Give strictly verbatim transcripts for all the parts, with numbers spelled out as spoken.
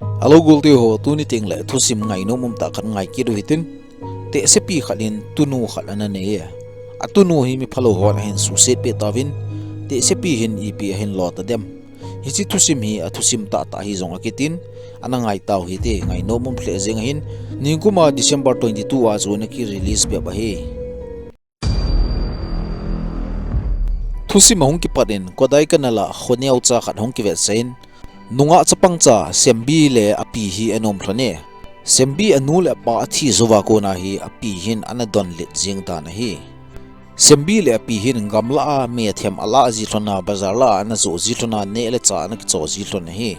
Hello, golte ho, tuni tengle thusim ngainom umtah khat ngai kit u hitin. Tehsepi khat in tunu khat ana nei e. Atunu hi miphalou hon ahin suhset peh tauvin, tehsepi hin ipi ahin lo tadem. Hiche thusim hi athusim tahtah hi jong akitin, ana ngai tau hite, ngainom um lheh jeng ahin, ningkuma December twenty-two a chu ana ki release bep ahi. Thusim ahung kipat in, Kodaikanal a kho neocha khat hung kivetsah in, nungah chapangcha Sembi le api hi ana um lhon e. Sembi anu le apa athi jouva kona hi api hin ana donlet jeng tan ahi. Sembi le api hin gamlah a methem alah ji lhon a, bazar lah a ana joh ji lhon a, neh le chah ana kicho ji lhon ahi.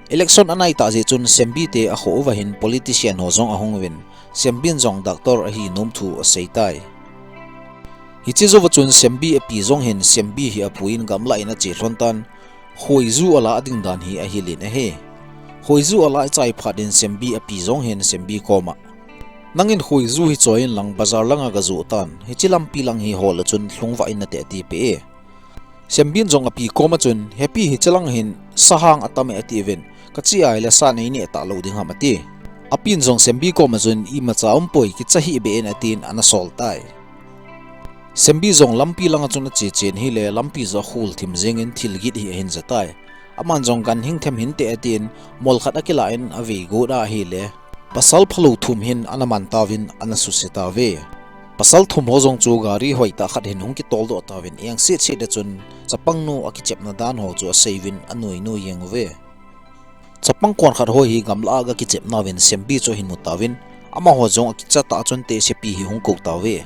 Election anai tah jeh chun Sembi te akho uva hin politician ho jong ahung uvin, Sembin jong doctor ahi nom thu asei tai. Hiche jouva chun Sembi api jong hin Sembi hi apuiyin gamlah in ache lhon tan, khoiju alah ding dan hi ahil in ahi. Khoiju alah chai phat in Sembi api jong hin Sembi koma, nangin khoiju hi choi in lang bazar langa gajoh tan, hiche lampi lang hi hol a chun lhungvah in nate, atipeh e. Sembin jong api koma chun, hepi, hiche lang hin sahang atam e, atiuvin, kache ahile sa nei neh talou ding ham, ati. Apin jong Sembi koma chun, imacha umpoi, kicha hih beh in, atin ana sol tai. Sembi jong lampi langa chun ache chen ahile, lampi chu akhul thim jengin thil git hi ahin ja tai. Aman jong ganhing them hinte, atin, mol khat akilah in avei got ahile, pasal phalou thum hin ana man tauvin ana suse tauve. Pasal thum ho jong chu gari hoitah khat hin hung kitoldoh tauvin, engset set a chun chapangnu akichepna dan ho chu aseiuvin anoi noi jeng uve. Chapang kon khat ho hi gamlah a gakichep nauvin Sembi chu ahin mu tauvin, amaho jong akicha tah chun tehsepi hi hung kou tauve.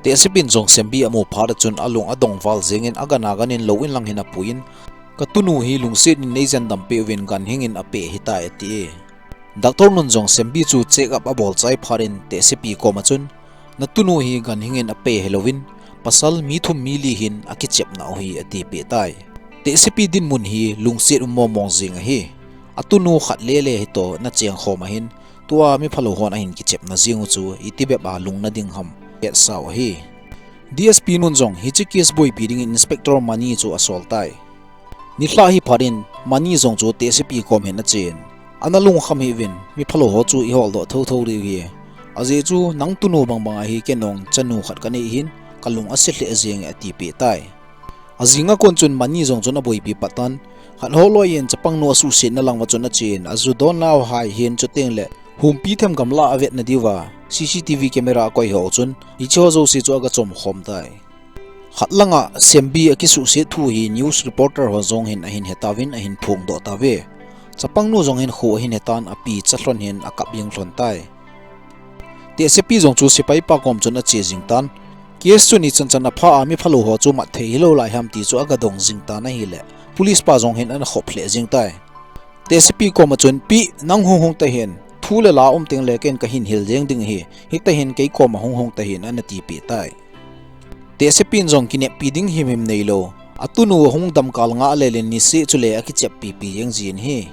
Tehsepin jong Sembi amu phat a chun alung adong val jengin agan agan in lou in lang hin apuiyin, katunu hi lungset in neijen dam peh uvin, ganhing in apeh ahitai, ati e. Doctor nun jong Sembi chu check up abol chai phat in tehsepi koma chun, natunu hi ganhing in apeh ahilouvin, pasal mi thum mi li hin akichepna u ahi, atipeh tai. Tehsepi dinmun hi lungset um mong mong jeng ahi. Atunu khat lele hitoh ana chengkhom ahin, tua miphalou hon ahin kichepna jeng u chu itibep a lungna ding ham, hetsau ahi. DSP nun jong hiche case boipi dingin Inspector Mani chu asol tai. Nilhah hi phat in Mani jong chu tehsepi kom hin achen, ana lungkham hih uvin, miphalou ho chu iholdoh thotho diu ahi. Ajeh chu nang tunu bangbang ahi, ken jong chanu khat kanei hin, kalung ase lheh jenge, atipeh tai. Ajing a kon chun Mani jong chun aboipi pat tan, khat ho loi in chapangnu asuhsetna lang uva chun achen, aju don nau hai hin, chutengle humpi them gamlah avetna diuva CCTV camera akoi ho chun hiche ho jouse chu agachom khom tai. Khat langa Sembi akisuhset thu hi news reporter ho jong hin ahin hetauvin ahin phongdoh tauve. Chapangnu jong hin kho ahin hetan, api cha lhon hin akap jeng lhon tai. Tehsepi jong chu sepaipa kom chun ache jing tan. Case chu ichan chan apha a, miphalou ho chu mat thei hilou lai ham ti chu agadong jing tan ahile, police pa jong hin ana khop lheh jeng tai. Tehsepi koma chun, pi, nang hung hung tahih in, thu le la um tengle ken kahin hil jeng ding ahi, hitah in kei koma hung hung tahih in, ana tipeh tai. Tehsepin jong kineppi ding himhim neilou, atunu ahung damkal ngah lel in niseh chule akicheppi pi jeng jin ahi.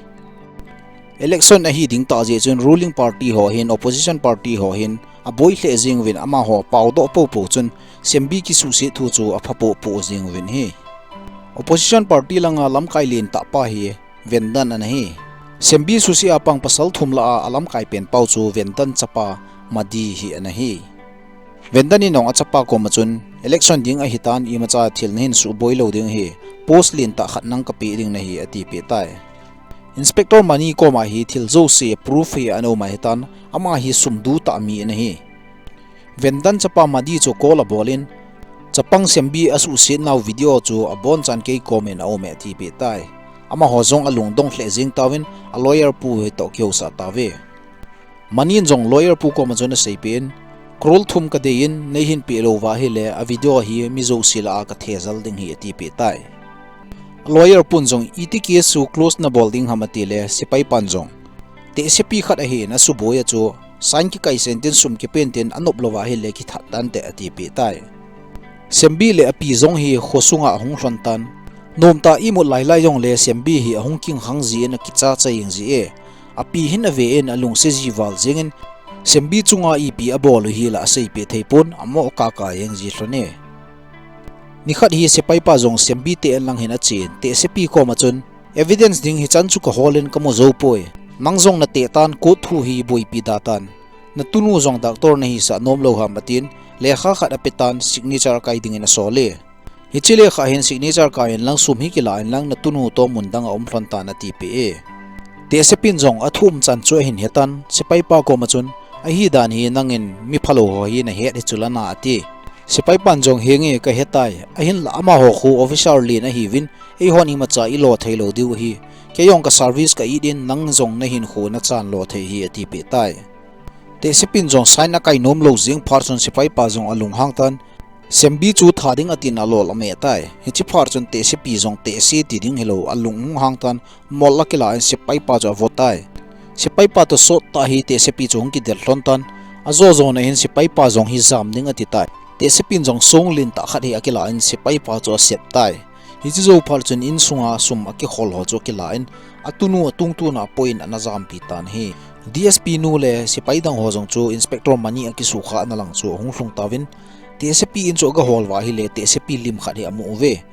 Election ahi ding tah jeh chun ruling party ho hin opposition party ho hin aboi lheh jeng uvin, amaho paodoh poupou chun Sembi kisuhset thu chu apha poupou jeng uvin ahi. Opposition party langa lamkai lentah pa hi Vendan ana hi. Sembi suse a pang pasal thum lah a alamkai pen pau chu Vendan chapa Madi hi ana hi. Vendan in jong achapa koma chun, election ding ahitan, imacha thil nahin suboi lou ding ahi, post lentah khat nang kapeh ding nahi, atipeh tai. Inspector Mani koma hi thil jouse proof hi ana um ahitan, ama hi sumdu tah mi ana hi. Vendan chapa Madi chu call abol in, chapang Sembi asuhset nau video chu abonchan kei kom in aume, atipeh tai. Amaho jong alungdong lheh jeng tauvin, a lawyer pu hitoh kihousah tauve. Mani in jong lawyer pu koma chun aseipeh in, crore thum kadei in, neihin peh lou uva ahile, a video hi mi jouse lah a kathejal ding ahi, atipeh tai. A lawyer pun jong iti case chu close nabol ding ham atile, sepaipan jong, tehsepi khat ahin asuboi a chu, sign kikaisen tin sum kipen tin anop lou uva ahile kithat tante, atipeh tai. Sembi le api jong hi khosunga ahung lhon tan. Nomtah imut lailai jongle Sembi hi ahung kingkhang jin akichacha jeng ji e. Api hin ave in alungse ji val jengin, Sembi chunga ipi abol u hi la aseipeh theipon, amoh kaka jeng ji lhon e. Nikhat hi sepaipa jong Sembi te in lang hin achen, tehsepi koma chun, Evidence ding hichan chu kahol in kamu jou poi. Nang jong nateh tan, court thu hi boipi da tan. Natunu jong doctor nahisah nom lou ham atin, lekha khat ape tan, signature akai dingin asol e. Hiche lekha hin signature kai in lang sum hi kila in lang natunu toh mun dang a um lhon tan atipeh e. Tehsepin jong athu umchan chu ahin hetan, sepaipa koma chun, ahi dan hi nangin mi phalou ho hi nahet hi chu lana ati. Sepaipan jong, henge kahetai, ahinla amaho khu officer len ahiuvin, eihon imacha ilo theilou diu ahi. Kei jong ka service ka it in, nang jong nahinkho nachan lo thei hi atipeh tai. Tehsepin jong sign akai nom lou jing phat chun sepaipa jong alunghang tan, Sembi chu tha ding atin alol ameh tai. Hiche phat chun tehsepi jong tehse ti ding hilou alung hung hang tan, mol akila in sepaipa chu avo tai. Sepaipa toh sot tah hi tehsepi chu hung kidel lhon tan, ajo jona hin sepaipa jong hi jam ding ati tai. Tehsepin jong song lentah khat hi akila in sepaipa chu asep tai. Hiche jou phat chun insunga sum akikhol ho chu akila in, atunu atungtuna apoh in ana jampi tan ahi. DSP nu le sepai dang ho jong chu Inspector Mani akisukha ana lang chu ahung lhung tauvin, tehsepi in chu agahol uva ahile tehsepi lim khat hi amu uve.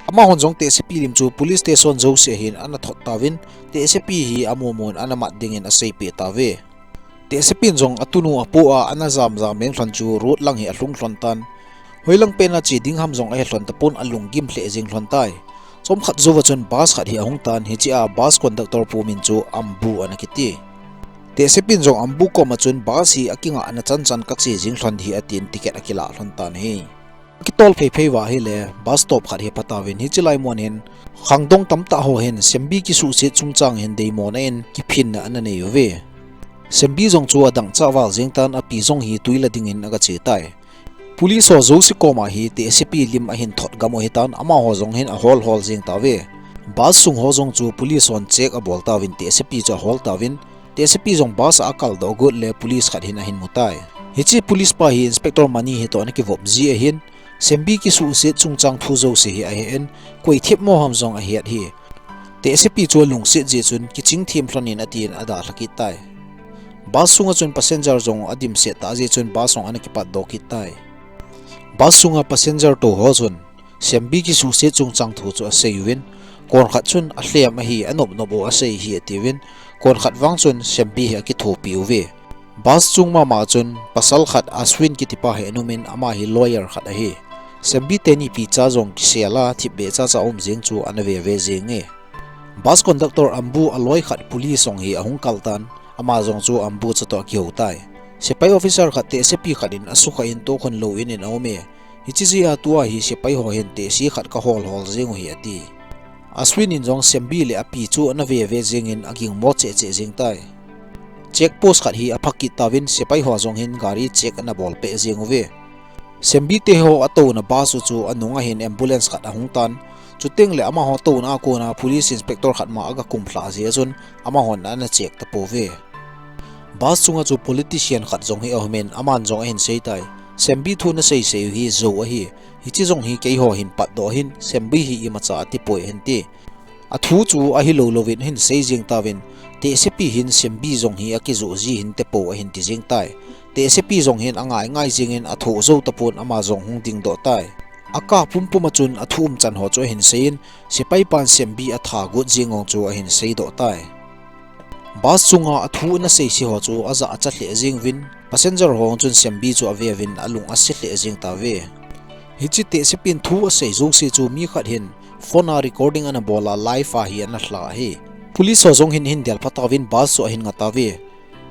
Amahon jong tehsepi lim chu police station jouse hin ana thot tauvin, tehsepi hi amu mun ana mat dingin aseipeh tauve. Tehsepin jong atunu apoh a ana jam jam meng lhon chu road lang hi alhung lhon tan. Hoilang pena che ding ham jong ahe lhon tapon alunggim lheh jeng lhon tai. Chomkhat jouva chun bus khat hi ahung tan, hichea bus conductor pu min chu Ambu ana kiti. Tehsepin jong Ambu koma chun bus hi akingah ana chan chan kache jeng lhon ding ahi atin ticket akilah lhon tan ahi. Akitol phei phei uva ahile bus stop khat hi apha tauvin, hiche lai mun hin khangdong tamtah ho hin Sembi kisuhset chungchang hin deimona in kiphinna ana nei uve. Sembi jong chu adangchah val jeng tan, api jong hi twi la dingin agache tai. Police ho jouse koma hi tehsepi lim ahin thot gam u ahitan, amaho jong hin ahol hol jeng tauve. Bus sung ho jong chu police hon check abol tauvin tehsepi chu ahol tauvin, tehsepi jong bus a akaldoh got le police khat hin ahin mu tai. Hiche police pa hi Inspector Mani hi toh ana kivop ji ahin, Sembi kisuhset chungchang thu jouse hi ahen, koi themmo ham jong ahet ahi. Tehsepi chu alungset jeh chun kiching them lhon in atin adalha kit tai. Bus sunga chun passenger jong adimset tah jeh chun bus jong ana kipatdoh kit tai. Bus sunga passenger tou ho chun Sembi kisuhset chungchang thu chu asei uvin, kon khat chun alhem ahi, anop nop u asei ahi atiuvin, kon khat vang chun Sembi hi akithopi uve. Bus chung mama chun pasal khat Ashwin kitipa hi ana um in, ama hi lawyer khat ahi. Sembi teni picha jong kisel a thipbeh chacha um jeng chu ana veve jenge. Bus conductor Ambu aloi khat police jong hi ahung kal tan, ama jong chu Ambu chatoh akihou tai. Sepai officer khat tehsepi khat in asukha in tohkhon lou in in aume. Hiche jeh a tua hi sepai ho hin tehse khat kahol hol jeng u ahi ati. Ashwin in jong Sembi le api chu ana veve jengin agingmo cheh cheh jeng tai. Check post khat hi apha kit tauvin sepai ho jong hin gari check ana bol peh jeng uve. Sembi te ho atouna bus u chu anunga hin ambulance khat ahung tan. Chuteng le amaho touna a kona police inspector khat ma aga kumlhah jeh a chun amahon ana check tapouve. Bus chunga chu politician khat jong hi aum in, aman jong ahin sei tai. Sembi thu nasei sei u hi jou ahi. Hiche jong hi keiho hin patdoh hih in, Sembi hi imacha atipoi ahin ti. Athu chu ahilou louvin ahin sei jeng tauvin, tehsepi hin Sembi jong hi akijoh ji hinte pou ahin ti jeng tai. Tehsepi jong hin angai ngai jengin athoh jou tapon ama jong hung dingdoh tai. Akah pumpum a chun athu umchan ho chu ahin sei in, sepai pan Sembi atha got jeng jong chu ahin seidoh tai. Bus chunga athu ana seise ho chu ajahcha lheh jeng uvin, passenger ho chun Sembi chu aveuvin alung ase lheh jeng tauve. Hiche tehsepin thu asei jouse chu mi khat hin phone a recording ana bol a live a hi ana lha ahi. Police ho jong hin ahin delpha tauvin bus chu ahin nga tauve.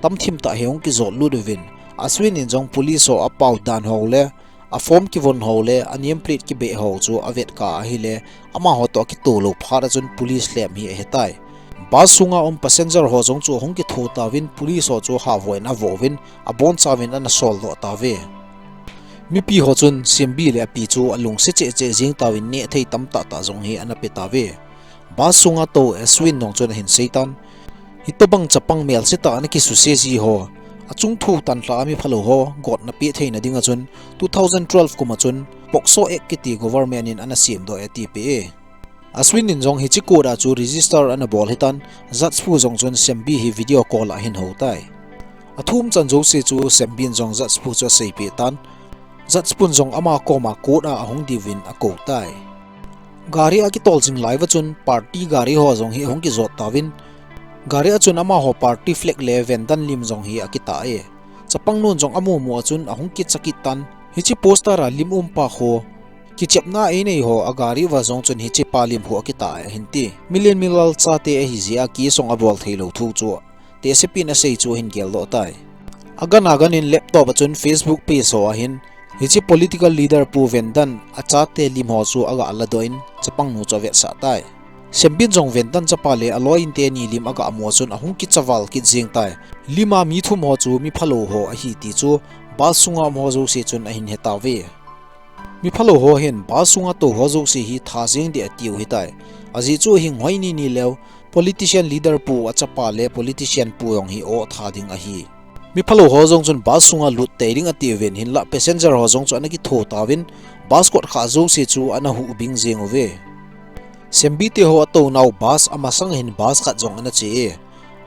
Tamthim tah hi ahung kijot lut uvin, Ashwin in jong police ho apao dan ho le, a form kivon ho le, a name plate kibeh ho chu avet kah ahile, amaho toh akitoh lou phat a chun police lhem hi ahetai. Bus sunga um passenger ho jong chu ahung kitho tauvin police ho chu hahvoi in avoh uvin, abonchauvin ana soldoh tauve. Mipi ho chun Sembi le api chu alungse cheh cheh jeng tauvin nehthei tamtah tah jong hi ana pe tauve. Bus sunga tou Ashwin jong chun ahin seitan, hitobang chapang melse tah ana kisuse ji ho, achung thu tanlha a mi phalou ho gotna peh theina dinga chun two thousand twelve kum a chun POCSO Act kiti government in ana semdoh e atipeh e. Ashwin in jong hiche court a chu register ana bol ahitan, judge pu jong chun Sembi hi video call a ahin hou tai. Athu umchan jouse chu Sembi in jong judge pu chu aseipeh tan, judge pun jong ama koma court a ahung diuvin akou tai. Gari a kitol jing lai uva chun party gari ho jong hi ahung kijot tauvin, gari a chun amaho party flag le Vendan lim jong hi akitah e. Chapang nun jong amu mu a chun ahung kicha kit tan, hiche poster a lim umpa ho, kichepna einei ho a gari uva jong chun hiche pa lim ho akitah e ahin ti. Milian milal chate ahi jeh a case jong abol thei lou thu chu tehsepi in asei chu ahin geldoh tai. Agan agan in laptop a chun Facebook page ho a hin hiche political leader Pu Vendan achate lim ho chu aga ladoh in chapang nu chu avetsah tai. Sembin jong Vendan chapa le aloi in teni lim aga mu a chun ahung kicha val kit jeng tai. Lim a mi thum ho chu miphalou ho ahi ti chu bus sunga um ho jouse chun ahin he tauve. Miphalou ho hin bus sunga tou ho jouse hi tha jeng ding atiu hitai. Ajeh chu ahing hoi ni ni leu, politician leader pu achapa le politician pu jong hi aw tha ding ahi. Miphalou ho jong chun bus sunga lut tei ding atiuvin, hinlah passenger ho jong chu ana kitho tauvin, bus kot kha jouse chu ana huh bing jeng uve. Sembi te ho atou nau bus amasang hin bus khat jong ana che e.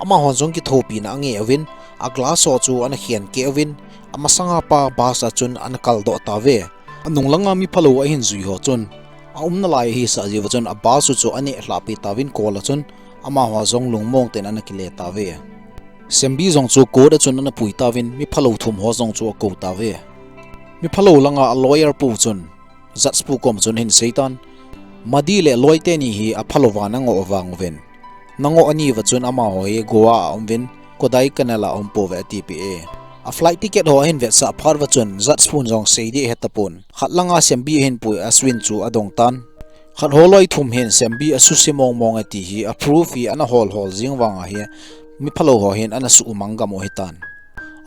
Amahon jong kithopina ange uvin, a glass ho chu ana khen keh uvin, amasanga pa bus a chun ana kaldoh tauve. Anung langa miphalou ahin jui ho chun, aumna lai ahi sah jeh uva chun a bus u chu aneh lhah pi tauvin kol a chun, amaho jong lungmong ten ana kile tauve. Sembi jong chu court a chun ana pui tauvin, miphalou thum ho jong chu akou tauve. Miphalou langa a lawyer pu chun, judge pu kom chun ahin sei tan, Madi le Loi teni hi aphalou va nangoh vang uvin, nangoh ani uva chun amaho hi Goa a um uvin, Kodaikanal a um pouve atipeh e. A flight ticket ho ahin vetsah phat uva chun judge pun jong sei ding ahe tapon. Khat langa Sembi ahin pui Aswin chu adong tan. Khat ho loi thum hin Sembi asuse mong mong e ti hi a proof hi ana hol hol jing vang ahi, miphalou ho hin ana sumang gam u ahitan.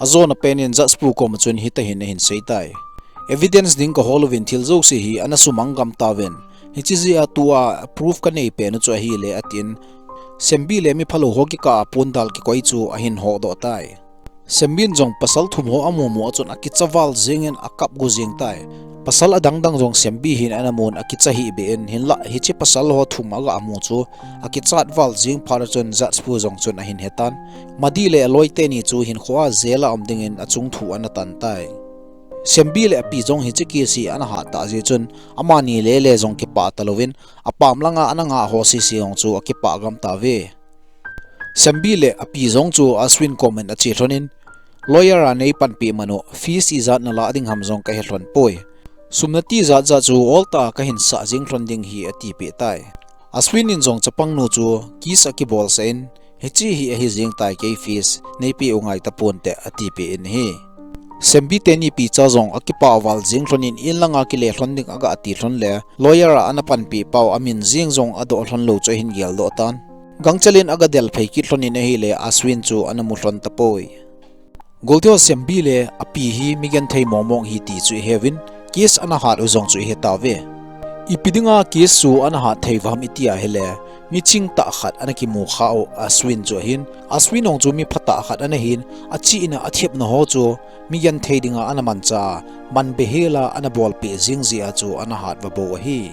Ajona pen in judge pu kom chun hitahin ahin sei tai. Evidence ding kahol uvin thil jouse hi ana sumang gam tauvin, hiche jeh a tua proof kanei pen u chu ahile atin, Sembi le miphalou ho kikah a pondal kikoi chu ahin hodoh tai. Sembin jong pasal thum ho amu mu a chun akicha val jengin akap gu jeng tai. Pasal adang dang jong Sembi hin ana mun akicha hih beh in, hinlah hiche pasal ho thum aga mu chu akichat val jeng phat a chun judge pu jong chun ahin he tan. Madi le Loi teni chu hinkhoa jail a um dingin achung thu ana tan tai. Sembi le api jong hiche case hi ana hat tah jeh chun amani le le jong kipah talouvin, apam langa ana ngah ho sese jong chu akipah gam tauve. Sembi le api jong chu Aswin kom in ache lhonin, lawyer a neipanpi man u, fees ijat nalah ding ham jong kahe lhon poi. Sum nati jat jat chu oltah a kahin sah jeng lhon ding ahi atipeh tai. Aswin in jong chapang nu chu case akibolsah in, hiche hi ahi jeng tai, kei fees neipeh u ngai tapon te atipeh in ahi. Sembi teni picha jong akipah val jeng lhonin in langa kile lhon ding aga ti lhon le, lawyer a ana panpi pau amin jeng jong adoh lhon lou chu ahin geldoh tan. Gangchel in aga del phei kit lhonin ahile Aswin chu ana mu lhon tapoi. Golteo Sembi le api hi migenthei mong mong ahi ti chu iheuvin, case ana hat u jong chu ihe tauve. Ipi dinga case chu ana hat thei uvem iti ahile, miching tah khat ana kimu kha u Aswin chu ahin, Aswin jong chu miphatah khat ana hin, achihna athepna ho chu migenthei dinga ana mancha, man behel a ana bolpeh jeng jeh a chu ana hat va bou ahi.